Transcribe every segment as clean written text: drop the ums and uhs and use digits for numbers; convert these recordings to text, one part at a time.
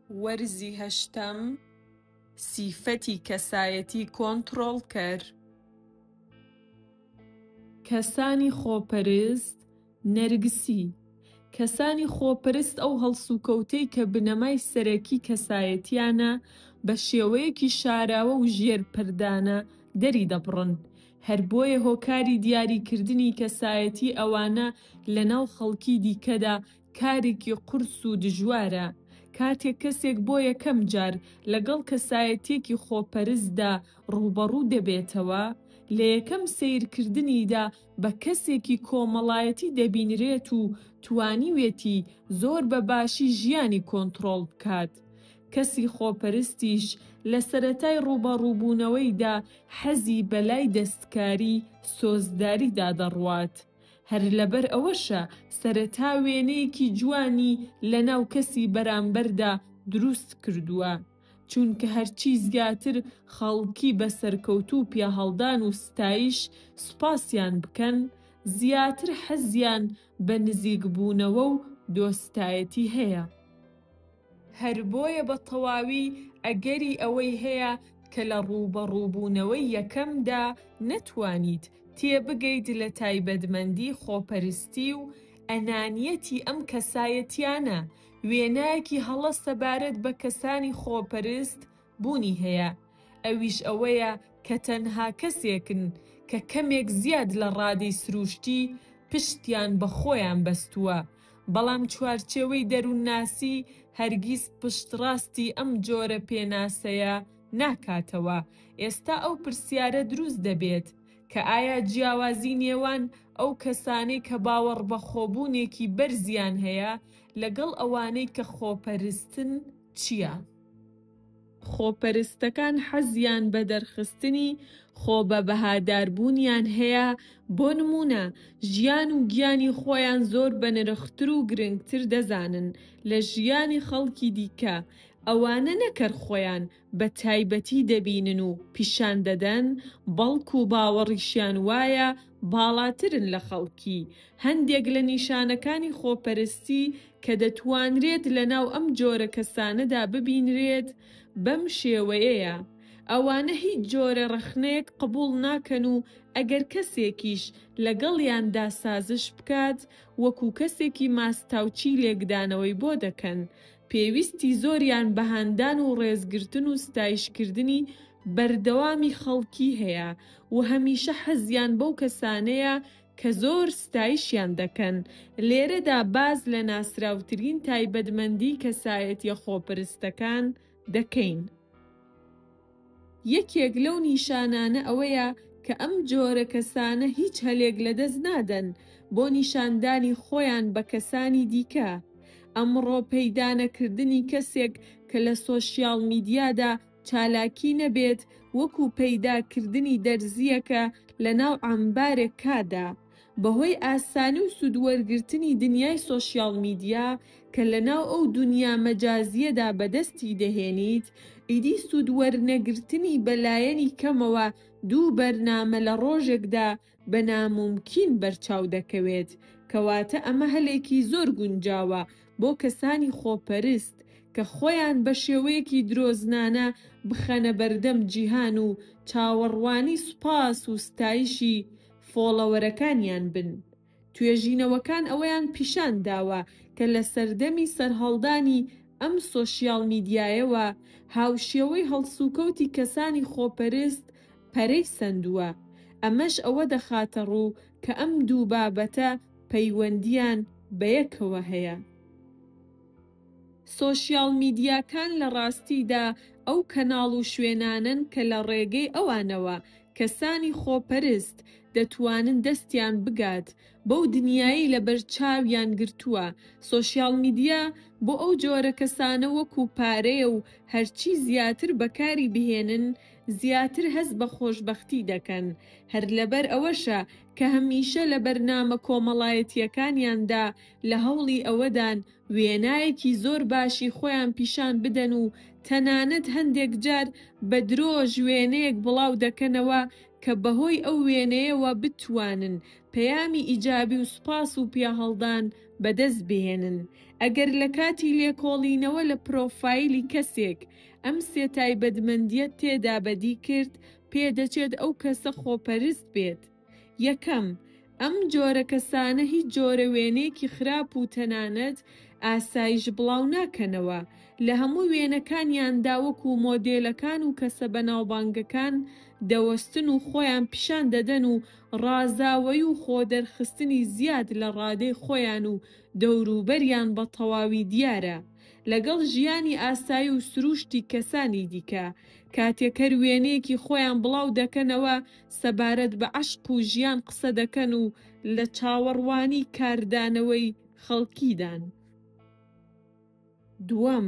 وەرزی هەشتەم، سیفەتی کەسایەتی کۆنتڕۆڵکەر. کەسانی خۆپەرست، نەرگسی، کەسانی خۆپەرست ئەو هەڵسوکەوتەی کە بنەمای سەرەکی کەسایەتیانە بە شێوەیەکی شاراوە و ژێر پەردانە دەری دەبڕن، هەر بۆیە هۆکاری دیاریکردنی کەسایەتی ئەوانە لەناو خەڵکی دیکەدا کارێکی قورس و دژوارە. کاتێک کەسێک بۆ یەکەم جار لەگەڵ کەسایەتییەکی خۆپەرستدا ڕووبەڕوو دەبێتەوە، لە یەکەم سەیرکردنیدا بە کەسێکی کۆمەڵایەتی دەبینرێت و توانیوێتی زۆر بە باشی ژیانی کۆنتڕۆڵ بکات. کەسی خۆپەرستیش لە سەرەتای ڕووبەڕووبوونەوەیدا حەزی بەلای دەستکاری سۆزداریدا دەڕوات. هەر لەبەر ئەوەشە سەرەتا وێنەیەکی جوانی لەناو کەسی بەرامبەردا دروست کردووە، چونکە هەرچی زیاتر خەڵکی بە سەرکەوتوو و پیاهەڵدان و ستایش سوپاسیان بکەن، زیاتر حەزیان بە نزیکبوونەوە و دۆستایەتی هەیە. هەر بۆیە بە تەواوی ئەگەری ئەوەی هەیە کە لە ڕووبەڕووبوونەوەی یەکەمدا نەتوانیت تێبگەیت لە تایبەتمەندی خۆپەرستی و ئەنانیەتی ئەم کەسایەتیانە، وێنایەکی هەڵە سەبارەت بە کەسانی خۆپەرست بوونی هەیە، ئەویش ئەوەیە کە تەنها کەسێکن کە کەمێک زیاد لە ڕادەی سروشتی پشتیان بە خۆیان بەستووە، بەڵام چوارچێوەی دەروونناسی هەرگیز پشتڕاستی ئەم جۆرە پێناسەیە ناکاتەوە، ئێستا ئەو پرسیارە دروست دەبێت کە ئایا جیاوازی نێوان ئەو کەسانەی کە باوەڕبەخۆبوونێکی بەرزیان هەیە لەگەڵ ئەوانەی کە خۆپەرستن چییە؟ خۆپەرستەکان حەزیان بە دەرخستنی خۆ بە بەهاداربوونیان هەیە، بۆ نموونە ژیان و گیانی خۆیان زۆر بەنرختر و گرنگتر دەزانن لە ژیانی خەڵکی دیکە، ئەوانە نەک هەر خۆیان بە تایبەتی دەبینن و پیشان دەدەن، بەڵکو باوەڕیشیان وایە باڵاترن لە خەڵکی. هەندێک لە نیشانەکانی خۆپەرستی کە دەتوانرێت لەناو ئەم جۆرە کەسانەدا ببینرێت بەم شێوەیەیە، ئەوانە هیچ جۆرە ڕەخنەیەک قبوڵ ناکەن و ئەگەر کەسێکیش لەگەڵیاندا سازش بکات وەکو کەسێکی ماستاوچی لێکدانەوەی بۆ دەکەن، پێویستی زۆریان بە هاندان و ڕێزگرتن و ستایشکردنی بەردەوامی خەڵکی هەیە و هەمیشە حەزیان بەو کەسانەیە کە زۆر ستایشیان دەکەن، لێرەدا باس لە ناسراوترین تایبەتمەندی کەسایەتیە خۆپەرستەکان دەکەین. یەکێک لەو نیشانانە ئەوەیە کە ئەم جۆرە کەسانە هیچ هەلێک لەدەست نادەن بۆ نیشاندانی خۆیان بە کەسانی دیکە. ئەمڕۆ پەیدانەکردنی کەسێک کە لە سۆشیاڵ میدیادا چالاکی نەبێت وەکو پەیدا کردنی دەرزییەکە لەناو عەمبارێک کادا. بەهۆی ئاسانی و سوود وەرگرتنی دنیای سۆشیاڵ میدیا کە لەناو ئەو دونیا مەجازییەدا بەدەستی دەهێنیت، ئیدی سوود وەرنەگرتنی بەلایەنی کەمەوە دوو بەرنامە لە ڕۆژێکدا بە نامومکین بەرچاو دەکەوێت، کەواتە ئەمە هەلێکی زۆر گونجاوە بۆ کەسانی خۆپەرست کە خۆیان بە شێوەیەکی درۆزنانە بخەنە بەردەم جیهان و چاوەڕوانی سوپاس و ستایشی فۆڵەوەرەکانیان بن. توێژینەوەکان ئەوەیان پیشان داوە کە لە سەردەمی سەرهەڵدانی ئەم سۆشیاڵ میدیایەوە هاوشێوەی هەڵسوکەوتی کەسانی خۆپەرست پەرەی سەندووە، ئەمەش ئەوە دەخاتە ڕوو کە ئەم دوو بابەتە پەیوەندییان بەیەکەوە هەیە. سۆشیاڵ میدیاکان لە ڕاستیدا ئەو کەناڵ و شوێنانەن کە لە ڕێگەی ئەوانەوە کەسانی خۆپەرست دەتوانن دەستیان بگات بەو دنیایەی لەبەرچاویان گرتووە، سۆشیاڵ میدیا بۆ ئەو جۆرە کەسانە وەکو پارەیە و هەرچی زیاتر بەکاری بهێنن زیاتر هەست بە خۆشبەختی دەکەن، هەر لەبەر ئەوەشە کە هەمیشە لە بەرنامە کۆمەڵایەتییەکانیاندا لە هەوڵی ئەوەدان وێنایەکی زۆر باشی خۆیان پیشان بدەن و تەنانەت هەندێک جار بە درۆش وێنەیەک بڵاو دەکەنەوە کە بەهۆی ئەو وێنەیەوە بتوانن پەیامی ئیجابی و سوپاس و پیاهەڵدان بەدەست بهێنن. ئەگەر لە کاتی لێکۆڵینەوە لە پرۆفایلی کەسێک ئەم سێ تایبەتمەندییەت تێدا بەدی کرد، پێدەچێت ئەو کەسە خۆپەرست بێت. یەکەم، ئەم جۆرە کەسانە هیچ جۆرە وێنەیەکی خراپ و تەنانەت ئاسایش بڵاو ناکەنەوە، لە هەموو وێنەکانیاندا وەکو مۆدێلەکان و کەسە بەناوبانگەکان دەوەستن و خۆیان پیشان دەدەن و ڕازاوەی و خۆدەرخستنی زیاد لە ڕادەی خۆیان و دەوروبەریان بە تەواوی دیارە لەگەڵ ژیانی ئاسایی و سرووشتی کەسانی دیکە کاتێک هەر وێنەیەکی خۆیان بڵاو دەکەنەوە سەبارەت بە عەشق و ژیان قسە دەکەن و لە چاوەڕوانی کاردانەوەی خەڵکیدان. دووەم،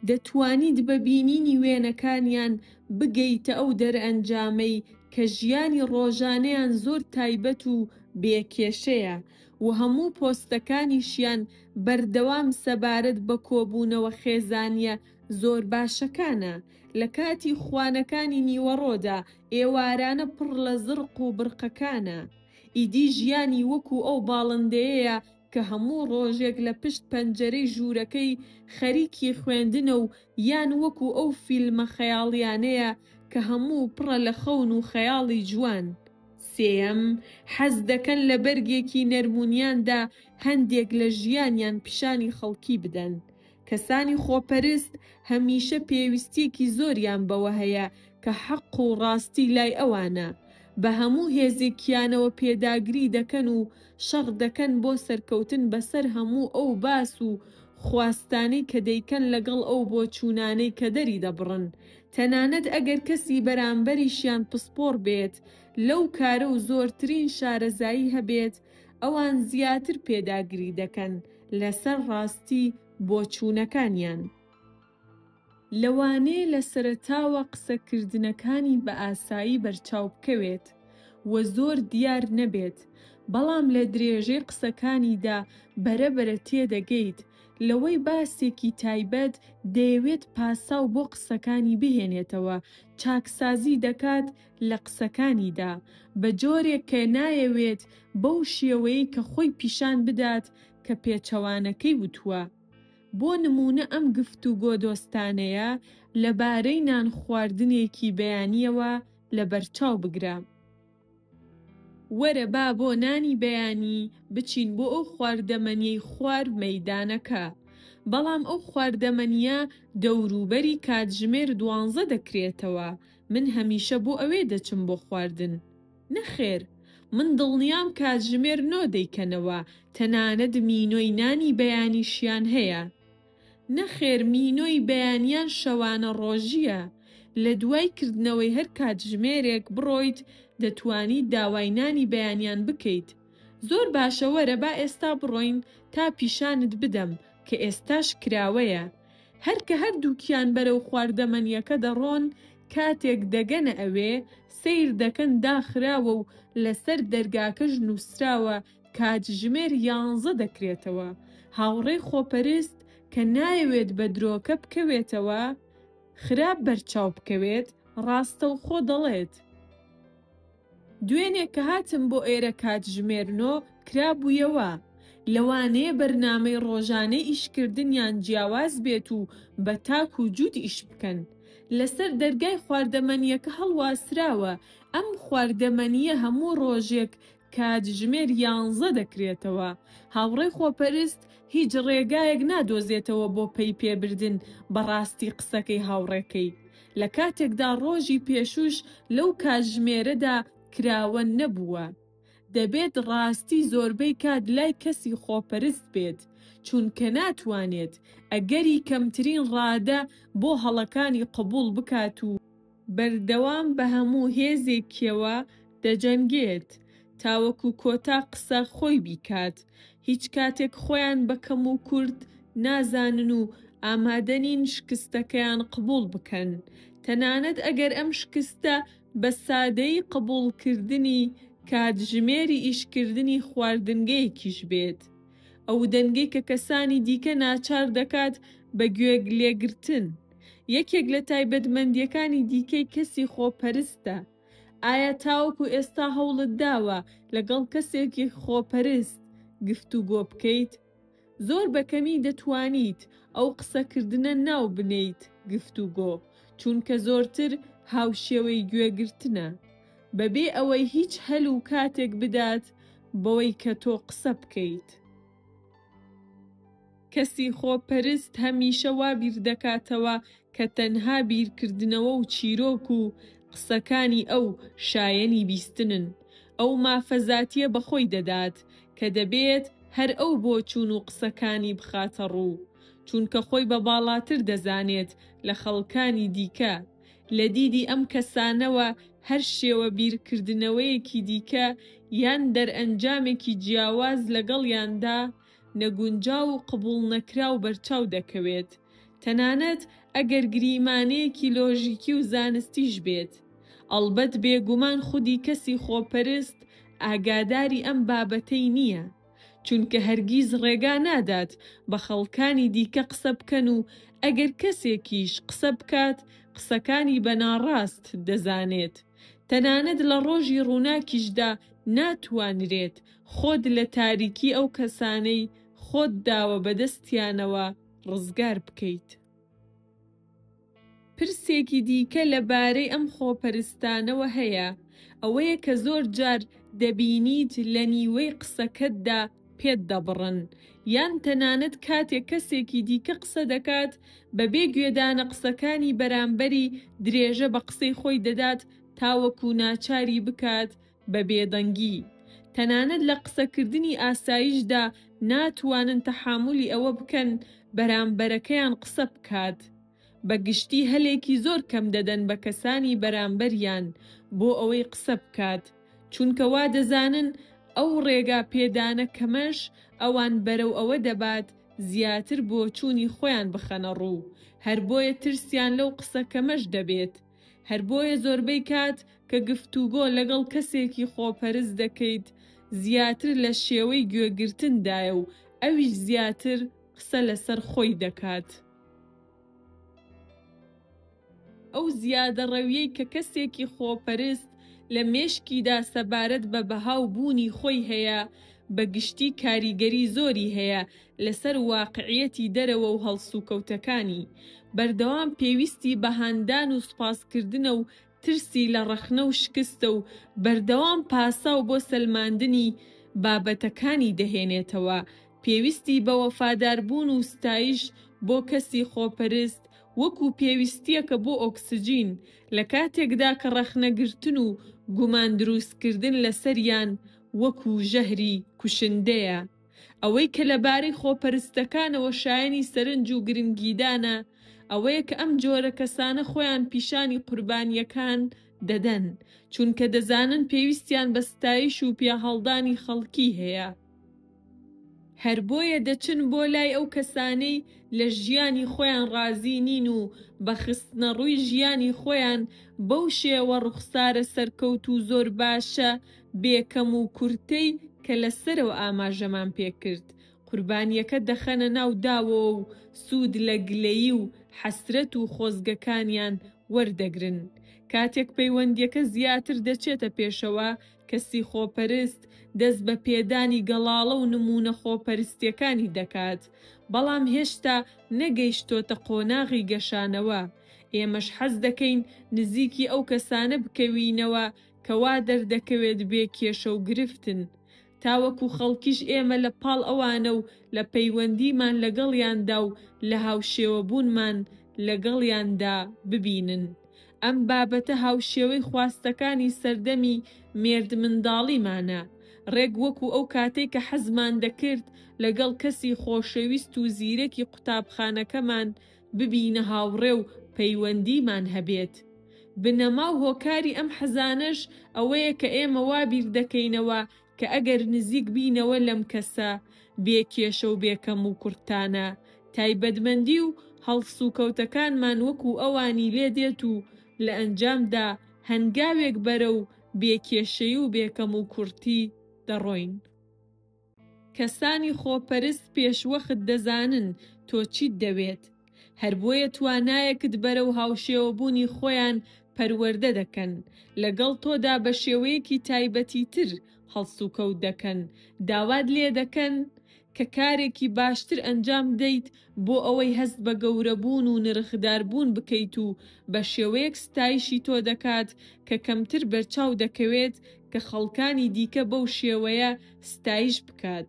دەتوانیت بە بینینی وێنەکانیان بگەیتە ئەو دەرئەنجامەی کە ژیانی ڕۆژانەیان زۆر تایبەت و بێ کێشەیە و هەموو پۆستەکانیشیان بەردەوام سەبارەت بە کۆبوونەوە خێزانییە زۆر باشەکانە لە کاتی خوانەکانی نیوەڕۆدا، ئێوارانە پڕ لە زڕق و بڕقەکانە. ئیدی ژیانی وەکو ئەو باڵندەیەیە کە هەموو ڕۆژێک لە پشت پەنجەرەی ژوورەکەی خەریکی خوێندنە و یان وەکو ئەو فیلمە خەیاڵیانەیە کە هەموو پڕە لە خەون و خەیاڵی جوان. سێیەم، حەز دەکەن لە بەرگێکی نەرمونیاندا هەندێک لە ژیانیان پیشانی خەڵکی بدەن. کەسانی خۆپەرست هەمیشە پێویستییەکی زۆریان بەوە هەیە کە حەق و ڕاستی لای ئەوانە، بە هەموو هێزێکیانەوە پێداگری دەکەن و شەڕ دەکەن بۆ سەرکەوتن بەسەر هەموو ئەو باس و خواستانەی کە دەیکەن لەگەڵ ئەو بۆچوونانەی کە دەریدەبڕن، تەنانەت ئەگەر کەسی بەرامبەریشیان پسپۆڕ بێت لەو کارە و زۆرترین شارەزایی هەبێت، ئەوان زیاتر پێداگری دەکەن لەسەر ڕاستی بۆچوونەکانیان. لەوانەیە لە سەرەتاوە قسەکردنەکانی بە ئاسایی بەرچاو بکەوێت و زۆر دیار نەبێت، بەڵام لە درێژەی قسەکانیدا بەرەبەرە تێدەگەیت لەوەی باسێکی تایبەت دەیەوێت پاساو بۆ قسەکانی بهێنێتەوە، چاکسازی دەکات لە قسەکانیدا، بە جۆرێک کە نایەوێت بەو شێوەیەی کە خۆی پیشان بدات کە پێچەوانەکەی وتووە. بۆ نموونە ئەم گفتوگۆ دۆستانەیە لە بارەی نان خواردنێکی بەیانییەوە لەبەرچاو بگرە. وەرە با بۆ نانی بەیانی بچین بۆ ئەو خواردەمەنیەی خوار مەیدانەکە. بەڵام ئەو خواردەمەنییە دەوروبەری کاتژمێر دوانزە دەکرێتەوە، من هەمیشە بۆ ئەوێ دەچم بۆ خواردن. نەخێر، من دڵنیام کاتژمێر نۆ دەیکەنەوە، تەنانەت مینۆی نانی بەیانیشیان هەیە. نەخێر مینۆی بەیانیان شەوانە ڕۆژییە، لە دوای کردنەوەی هەر کاتژمێرێک بڕۆیت دەتوانیت داوای نانی بەیانیان بکەیت. زۆر باشە وەرە با ئێستا بڕۆین تا پیشانت بدەم کە ئێستاش کراوەیە. هەر کە هەردووکیان بەرەو خواردەمەنییەکە دەڕۆن، کاتێک دەگەنە ئەوێ، سەیر دەکەن داخراوە و لەسەر دەرگاکەش نووسراوە کاتژمێر یانزە دەکرێتەوە. هاوڕێی خۆپەرست کە نایەوێت بە درۆکە بکەوێتەوە، خراپ بەرچاو بکەوێت، ڕاستەوخۆ دەڵێت. دوێنێ کە هاتم بۆ ئێرە کاتژمێر نۆ کرابوویەوە. لەوانەیە بەرنامەی ڕۆژانەی ئیشکردنیان جیاواز بێت و بە تاک و جووت ئیش بکەن. لەسەر دەرگای خواردەمەنییەکە هەڵواسراوە، ئەم خواردەمەنییە هەموو ڕۆژێک کاتژمێر یانزە دەکرێتەوە. هاوڕێی خۆپەرست هیچ ڕێگایەک نادۆزێتەوە بۆ پەی پێبردن بە ڕاستی قسەکەی هاوڕێکەی. لە کاتێکدا ڕۆژی پێشووش لەو کاتژمێرەدا کراوە نەبووە. دەبێت ڕاستی زۆربەی کات لای کەسی خۆپەرست بێت، چونکە ناتوانێت ئەگەری کەمترین ڕادە بۆ هەڵەکانی قبوڵ بکات و، بەردەوام بە هەموو هێزێکیەوە دەجەنگێت تاوەکو کۆتا قسە خۆی بیکات، هیچ کاتێک خۆیان بە کەم و کورت نازانن و ئامادە نین شکستەکەیان قبوڵ بکەن، تەنانەت ئەگەر ئەم شکستە بە سادەیی قبوڵکردنی کاتژمێری ئیشکردنی خواردنگەیەکیش بێت. ئەو دەنگەی کە کەسانی دیکە ناچار دەکات بە گوێلێگرتن، یەکێک لە تایبەتمەندییەکانی دیکەی کەسی خۆپەرستە. ئایا تاوەکو ئێستا هەوڵت داوە لەگەڵ کەسێکی خۆپەرست گفتوگۆ بکەیت؟ زۆر بە کەمی دەتوانیت ئەو قسەکردنە ناو بنێیت گفتوگۆ، چونکە زۆرتر هاوشێوەی گوێگرتنە، بەبێ ئەوەی هیچ هەل و کاتێک بدات بەوەی کە تۆ قسە بکەیت. کەسی خۆپەرست هەمیشە وا بیردەکاتەوە کە تەنها بیرکردنەوە و چیرۆک و قسەکانی ئەو شایەنی بیستنن. ئەو مافە زاتیە بە خۆی دەدات کە دەبێت هەر ئەو بۆچوون و قسەکانی بخاتە ڕوو، چونکە خۆی بە باڵاتر دەزانێت لە خەڵکانی دیکە. لە دیدی ئەم کەسانەوە هەر شێوە بیرکردنەوەیەکی دیکە یان دەرئەنجامێکی جیاواز لەگەڵیاندا نەگونجاو و قبوڵنەکراو بەرچاو دەکەوێت، تەنانەت ئەگەر گریمانەیەکی لۆژیکی و زانستیش بێت. ئەڵبەت بێگومان خودی کەسی خۆپەرست ئاگاداری ئەم بابەتەی نییە، چونکە هەرگیز ڕێگا نادات بە خەڵکانی دیکە قسە بکەن و ئەگەر کەسێکیش قسە بکات قسەکانی بە ناڕاست دەزانێت. تەنانەت لە ڕۆژی ڕووناکیشدا ناتوانرێت خۆت لە تاریکی ئەو کەسانەی خۆت داوە بەدەستیانەوە ڕزگار بکەیت. پرسێکی دیکە لە بارەی ئەم خۆپەرستانەوە هەیە، ئەوەیە کە زۆر جار دەبینیت لە نیوەی قسەکەتدا پێت دەبڕن، یان تەنانەت کاتێک کەسێکی دیکە قسە دەکات، بەبێ گوێدانە قسەکانی بەرامبەری درێژە بە قسەی خۆی دەدات تاوەکو ناچاری بکات بە بێدەنگی. تەنانەت لە قسەکردنی ئاساییشدا ناتوانن تەحامولی ئەوە بکەن بەرامبەرەکەیان قسە بکات. بە گشتی هەلێکی زۆر کەم دەدەن بە کەسانی بەرامبەریان بۆ ئەوەی قسە بکات، چونکە وا دەزانن ئەو ڕێگا پێدانە کەمەش ئەوان بەرەو ئەوە دەبات زیاتر بۆچوونی خۆیان بخەنە ڕوو، هەر بۆیە ترسیان لەو قسە کەمەش دەبێت. هەر بۆیە زۆربەی کات کە گفتوگۆ لەگەڵ کەسێکی خۆپەرست دەکەیت زیاتر لە شێوەی گوێگرتندایە و ئەویش زیاتر قسە لەسەر خۆی دەکات. ئەو زیادەڕەویەی کە کەسێکی خۆپەرست لە مێشکیدا سەبارەت بە بەها و بوونی خۆی هەیە، بە گشتی کاریگەری زۆری هەیە لەسەر واقعیەتی دەرەوە و هەڵسوکەوتەکانی. بەردەوام پێویستی بە هاندان و سوپاسکردنە و ترسی لە ڕەخنە و شکستە و بەردەوام پاساو بۆ سەلماندنی بابەتەکانی دەهێنێتەوە، پێویستی بە وەفاداربوون و ستایش بۆ کەسی خۆپەرست وەکو پێویستییەکە بۆ ئۆکسجین، لە کاتێکدا کە ڕەخنەگرتن و گومان دروستکردن لەسەریان وەکو ژەهری کوشندەیە. ئەوەی کە لەبارەی خۆپەرستەکانەوە شایەنی سەرنج و گرنگیدانە، ئەوەیە کە ئەم جۆرە کەسانە خۆیان پیشانی قوربانییەکان دەدەن، چونکە دەزانن پێویستیان بە ستایش و پیاهەڵدانی خەڵکی هەیە. هەر بۆیە دەچن بۆ لای ئەو کەسانەی لە ژیانی خۆیان ڕازی نین و بە خستنەڕووی ژیانی خۆیان بەو شێوە ڕوخسارە سەرکەوتوو زۆر باشە بێ کەم و کورتەی کە لە سەرەوە ئاماژەمان پێ کرد قوربانیەکە دەخەنە ناو داوەوە و سوود لە گلەیی و حەسرەت و خۆزگەکانیان وەردەگرن. کاتێک پەیوەندیەکە زیاتر دەچێتە پێشەوە کەسی خۆپەرست دەست بە پێدانی گەڵاڵە و نموونە خۆپەرستیەکانی دەکات، بەڵام هێشتا نەگەیشتۆتە قۆناغی گەشانەوە. ئێمەش حەز دەکەین نزیکی ئەو کەسانە بکەوینەوە کە وا دەردەکەوێت بێ کێشە و گرفتن. تاوەکو خەڵکیش ئێمە لە پاڵ ئەوانە و لە پەیوەندیمان لەگەڵیاندا و لە هاوشێوەبوونمان لەگەڵیاندا ببینن. ئەم بابەتە هاوشێوەی خواستەکانی سەردەمی مێردمنداڵیمانە، ڕێک وەکو ئەو کاتەی کە حەزمان دەکرد لەگەڵ کەسی خۆشەویست و زیرەکی قوتابخانەکەمان ببینە هاوڕێ و پەیوەندیمان هەبێت. بنەما و هۆکاری ئەم حەزانەش ئەوەیە کە ئێمە وا بیردەکەینەوە کە ئەگەر نزیک بینەوە لەم کەسە بێ کێشە و بێ کەموکورتانە، تایبەتمەندی و هەڵسوکەوتەکانمان وەکو ئەوانی لێ دێت و لە ئەنجامدا هەنگاوێک بەرەو بێ کێشەیی و بێ کەموکورتی دەڕۆین. کەسانی خۆپەرست پێشوەخت دەزانن تۆ چیت دەوێت، هەر بۆیە توانایەکت بەرەو هاوشێوەبوونی خۆیان پەروەردە دەکەن، لەگەڵ تۆدا بە شێوەیەکی تایبەتیتر هەڵسوکەوت دەکەن، داوات لێدەکەن کە کارێکی باشتر ئەنجام دەیت بۆ ئەوەی هەست بە گەورەبوون و نرخداربوون بکەیت و بە شێوەیەک ستایشی تۆ دەکات کە کەمتر بەرچاو دەکەوێت کە خەڵکانی دیکە بەو شێوەیە ستایش بکات.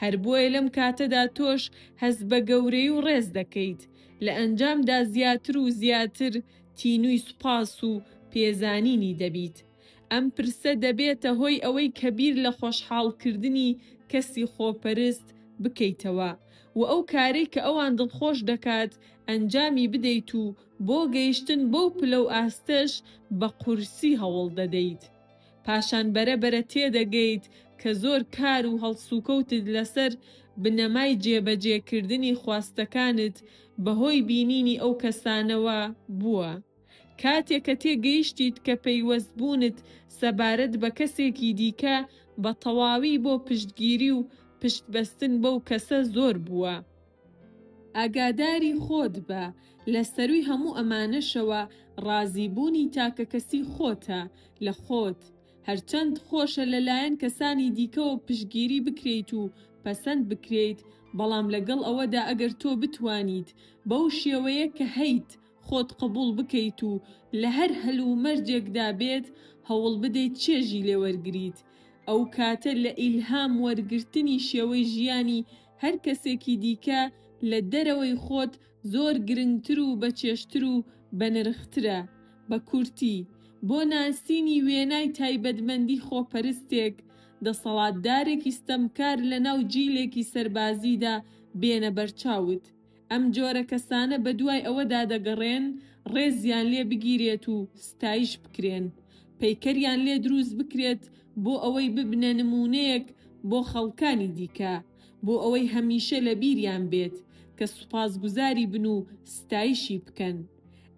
هەر بۆیە لەم کاتەدا تۆش هەست بە گەورەی و ڕێز دەکەیت، لە ئەنجامدا زیاتر و زیاتر تینووی سوپاس و پێزانینی دەبیت. ئەم پرسە دەبێتە هۆی ئەوەی کە بیر لە خۆشحاڵکردنی کەسی خۆپەرست بکەیتەوە و ئەو کارەی کە ئەوان دڵخۆش دەکات ئەنجامی بدەیت و بۆ گەیشتن بەو پلە و ئاستەش بە قورسی هەوڵ دەدەیت. پاشان بەرە بەرە تێدەگەیت کە زۆر کار و هەڵسوکەوتت لەسەر بنەمای جێبەجێکردنی خواستەکانت بەهۆی بینینی ئەو کەسانەوە بووە. کاتێ کە تێگەیشتیت کە پەیوەستبوونت سەبارەت بە کەسێکی دیکە بە تەواوی بۆ پشتگیری و پشتبەستن بەو کەسە زۆر بووە. ئاگاداری خۆت بە، لە سەرووی هەموو ئەمانەشەوە ڕازیبوونی تاکەکەسی خۆتە لە خۆت. هەرچەند خۆشە لەلایەن کەسانی دیکەوە پشتگیری بکرێیت و پەسەند بکرێیت، بەڵام لەگەڵ ئەوەدا ئەگەر تۆ بتوانیت بەو شێوەیە کە هەیت خۆت قبوڵ بکەیت و لە هەر هەلومەرجێکدا بێت هەوڵبدەیت چێژی لێوەرگریت، ئەو کاتە لە ئیلهام وەرگرتنی شێوەی ژیانی هەر کەسێکی دیکە لە دەرەوەی خۆت زۆر گرنگتر و بەچێژتر و بەنرخترە. بە کورتی، بۆ ناسینی وێنای تایبەتمەندی خۆپەرستێک، دەسەڵاتدارێکی ستەمکار لەناو جیلێکی سەربازیدا بێنە بەرچاوت. ئەم جۆرە کەسانە بەدوای ئەوەدا دەگەڕێن ڕێزیان لێ بگیرێت و ستایش بکرێن، پەیکەریان لێ دروست بکرێت بۆ ئەوەی ببنە نموونەیەک بۆ خەڵکانی دیکە، بۆ ئەوەی هەمیشە لەبیریان بێت کە سوپاسگوزاری بن و ستایشی بکەن.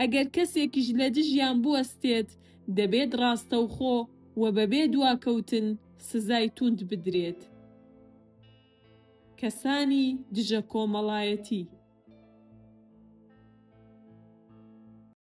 ئەگەر کەسێکیش لە دژیان بوەستێت، دەبێت ڕاستەوخۆ و بەبێ دواکەوتن سزای توند بدرێت. کەسانی دژە کۆمەڵایەتی.